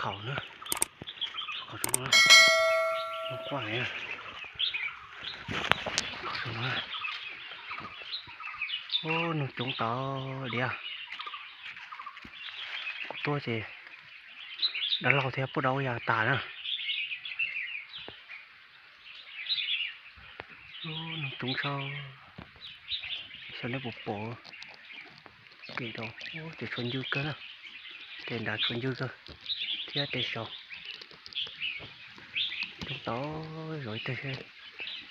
Tau na, qhov zoo no, zoo quaj li. Qhov zoo no, ub, noog coob tau diam. Kuv tuaj ces dab laug thiab pub dau ya tas na. Noog coob tshaj, xyov nej puas pom. Tes rau, tes tshuav ncw kawg na, tes nrad tshuav ncw kawg thiab tes saud. Coob tau, zov ib teg seb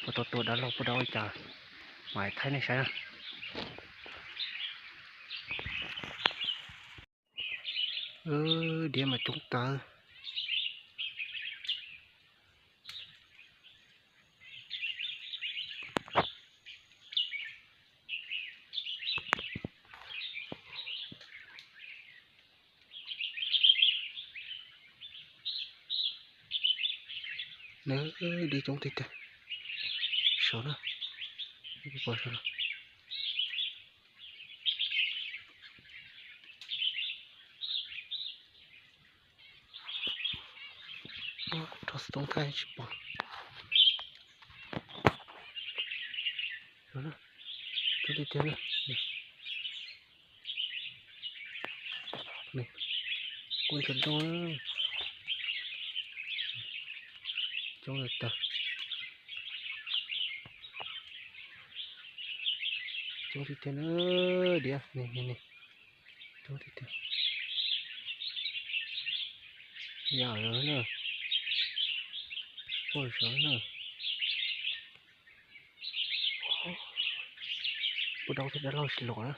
puas tau tua dab laug pub dau li cas, mam thaij nej saib na. Diav mas coob tawv. Nws dib coob tiag tiag. Saud na, pom saud los. Rau xov tooj thaij tsis pom. Coob tiag tiag na. Kuj cov rooj, coob tag. Coob tiag tiag na, diav ne, coob tiag tiag. Yam na, quaj saud na. Pub dau thiab dab laug tsis los na.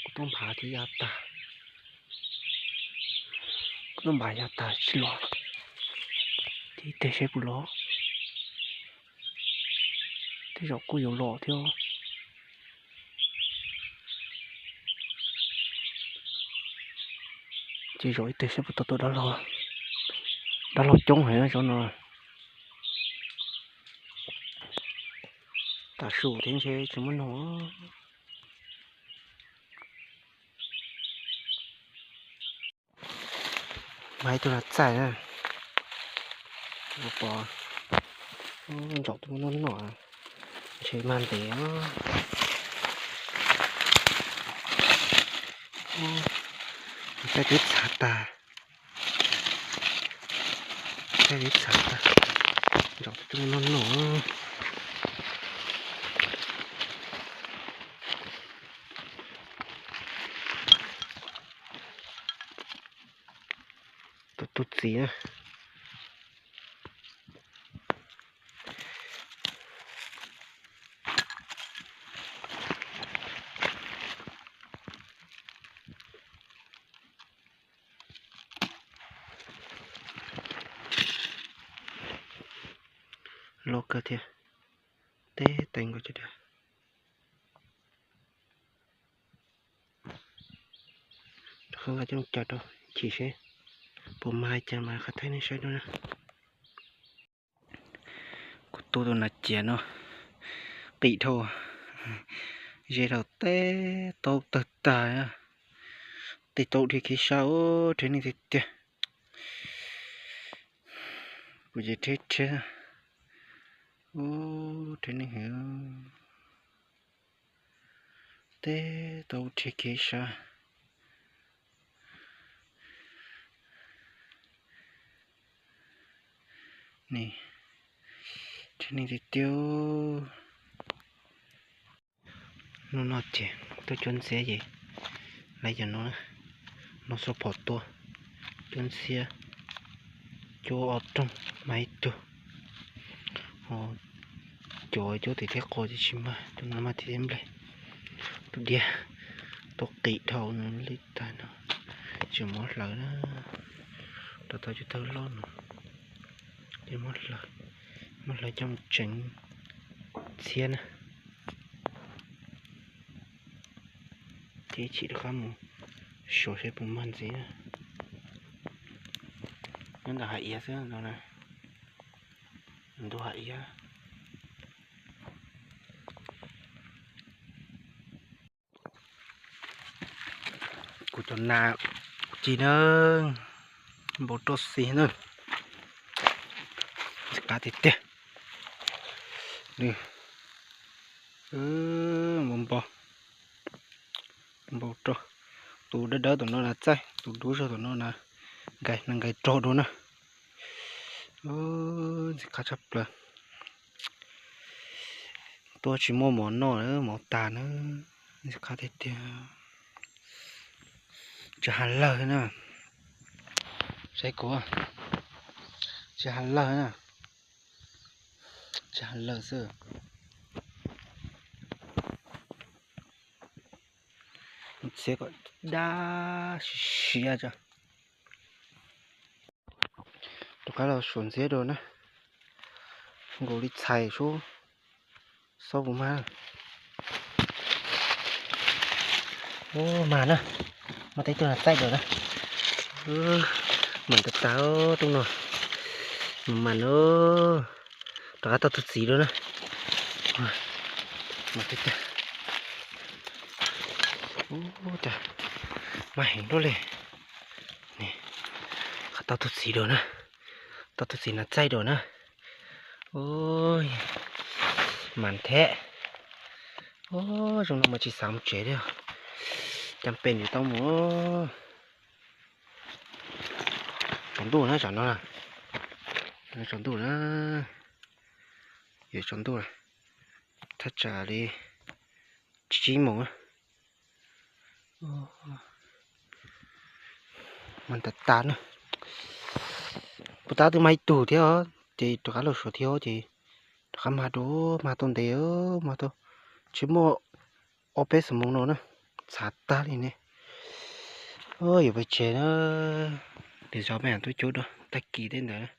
Kuv tuaj nphav thiab ya tag. Kuv tuaj nphav ya tag tsis los. Ib teg seb puas los. Tej zaum kuj yuav los thiab. Ces zov ib teg seb puas tau tua dab laug. Dab laug coob heev zov no. Tav su thiab ntshe tsis muaj noog. Mas ib tug nas txaij na, pom ntsaum tuaj muaj noj noj, ntshe mag ntev. Saib twb txhav tag, saib twb txhav tag, ntsaum tuaj muaj noj noj. Tus tub txiv na. Loj kawg thiab, teb tes nkaus cov diav. Rov qab nqa coj caw rau chim seb puas mag cas mas qhov thaij nej saib dua na. Kuv tu tus nas cias no qis dhau, ze dhau teb taub tawg tag, tej taub dhia khiv sab ua rhe neeg tiag tiag. Kuv ces rhe rhe, ua rhe neeg heev. Teb taub rhe khiv sab. Ni, rhe neeg tiag tiag. Hnub no ces tuaj cuab ntxiab ces lawv cov no, no xub phom tua cuab ntxiab, cuab ob rooj mas ib tug, ho cov cuab tim thiab qos ces tsis mag, cov no mag tim thiab nplej. Tus diav tuaj qis dhau nws li tag no, tseem muab hlawv na, rau tau cov tawg loj no, ces muab hlawv, muab hlawv coj mus tseev ntxiab na. Ces ib chim rov qab mus suav seb puas mag ntxiv na. Nyob ntawm hav iav xwb no na, ntu hav iav. Cov nas ci na, npau roj xis na, ntxim qab tiag tiag. Npau npau, npau roj. Tus dawb dawb tom no na txaij, tus dub zog tom no na nkais, na nkais rog dua na. Ntxim qab tshaj plaws. Tuaj tsis muaj mov noj, mov tas na. Ntxim qab tiag tiag. Tsis hav lawg na. Saib kuv, tsis hav lawg na. Tsis hav lawg xwb. Txiav kom dab siab tso. Rov qab los suav ntxiab dua na. Nkaus li txhais sub, xob puas mag. Ub, mag na, muaj tib tug nas txaij dua na. Mas tas tas tub no, mas mas na. Rov qab tau tus txiv dua na. Mas tas tas, ub, cas mag heev luaj li. Qhov tau tus txiv dua na, tau tus txiv nas txaij dua na. Ub, mas thiab. Ub, zoo no mas tsis xav mus tsev thiab. Cas pem yuav tau mus. Tsaus ntuj na, tsam no na, tsaus ntuj na, yuav tsaus ntuj, thaj tsam li tsib moos na. Mas tas tas na. Puas tab twb mag ib tug thiab os, ces rov qab los suav thiab os, ces rov qab mag dua, mag tau ntev, mag tau tsis muaj ob peb xuab moos no na, txhav tag li ne. Yuav pais tsev na, lwm zaus peb mam tuaj cub dua, tag kis tej ntawd.